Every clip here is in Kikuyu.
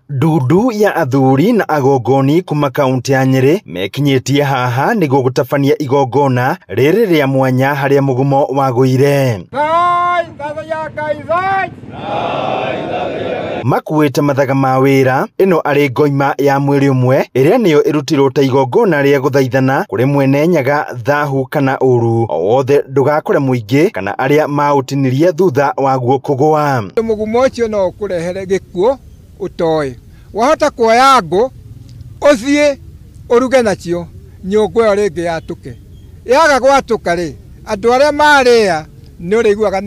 Ndundu ya athuri na agongoni kuma kaunti ya Nyeri mekinyĩtie haha nĩguo gũtabania igongona rĩrĩ rĩa mwanya harĩa mũgumo wagũire. Makuĩte mathaga ma wĩra ĩno arĩ ngoima ya mwĩrĩ ũmwe ĩrĩa nĩyo ĩrutirwo ta igongona rĩa gũthaithana kũrĩ mwene Nyaga thahu kana ũru o wothe ndũgakore mũingĩ kana arĩa maũtinirie thutha waguo kũgũa. Mũgumo ũcio no ũkũrehere gĩkuũ ũtoĩ. Wahota kuoya ngũ ũthiĩ ũruge nacio nyũngũ ĩyo rĩngĩ yatũke. Yaga gwatũka rĩ, andũ arĩa marĩa nĩ ũrĩiguaga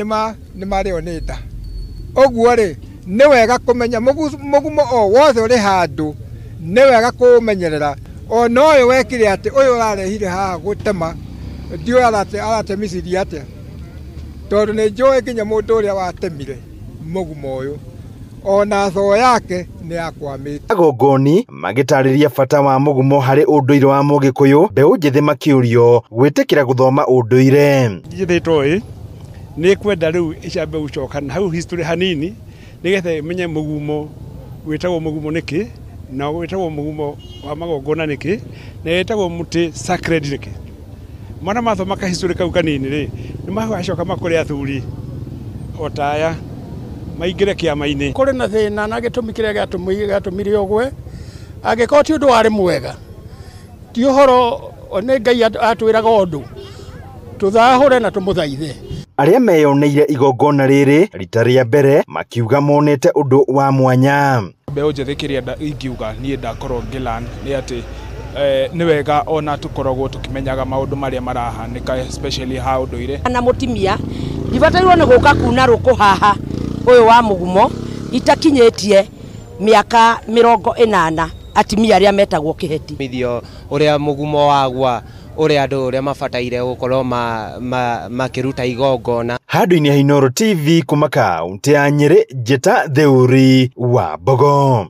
nĩ marĩo nĩ nda. Ũguo rĩ, nĩ wega kũmenya mũgumo o wothe ũrĩ handũ, nĩ wega kũũmenyerera. Ona ũyũ wekire atĩ ũyũ ũrarehire haha gũtema, ndiũĩ aratemicirie atĩa, tondũ nĩ njũĩ nginya mũndũ ũrĩa watemire mũgumo ũyũ ona thoo yake nĩ yakwamĩte. Agongoni magĩtarĩria bata wa mũgumo harĩ ũndũire wa Mũgĩkũyũ, mbeũ njĩthĩ makĩũrio gwĩtĩkĩra gũthoma ũndũire. Njĩthĩ ĩ nĩ kwenda rĩu ĩcambe gũcoka na hau history hanini nĩgetha ĩmenye mũgumo wĩtagwo mũgumo nĩkĩ, na wĩtagwo mũgumo wa magongona nĩkĩ, na wĩtagwo mũtĩ sacred nĩkĩ. Mwana mathoma ka history kau kanini rĩ, nĩ magacoka makũrĩ athuri o ta aya maingĩre kĩama-inĩ. Kũrĩ na thĩna na gĩtũmi kĩrĩa gĩatũmire ũgwe, angĩkorwo ti ũndũ warĩ mwega, ti ũhoro nĩ Ngai atwĩraga ũndũ, tũthahũre na tũmũthaithe. Arĩa meyoneire igongona rĩrĩ rita rĩa mbere makiuga monete ũndũ wa mwanya. Mbeũ njĩthĩ kĩrĩa ingiuga niĩ ndakorwo ngĩlearn nĩ atĩ nĩ wega ona tũkoragwo tũkĩmenyaga maũndũ marĩa marahanĩka especially ha ũndũire. Na mũtimia ndibatairwo nĩ gũka kuna rũkũ haha ũyũ wa mũgumo itakinyĩtie mĩaka 80 atimia arĩa metagwo kĩheti. Mithio ũrĩa mũgumo wagwa ũrĩa andũ ũrĩa mabataire gũkorwo makĩruta igongona. Handũ-inĩ ha Inooro TV kuma kaunti ya Nyeri, Njĩta Theuri wa Mbogo.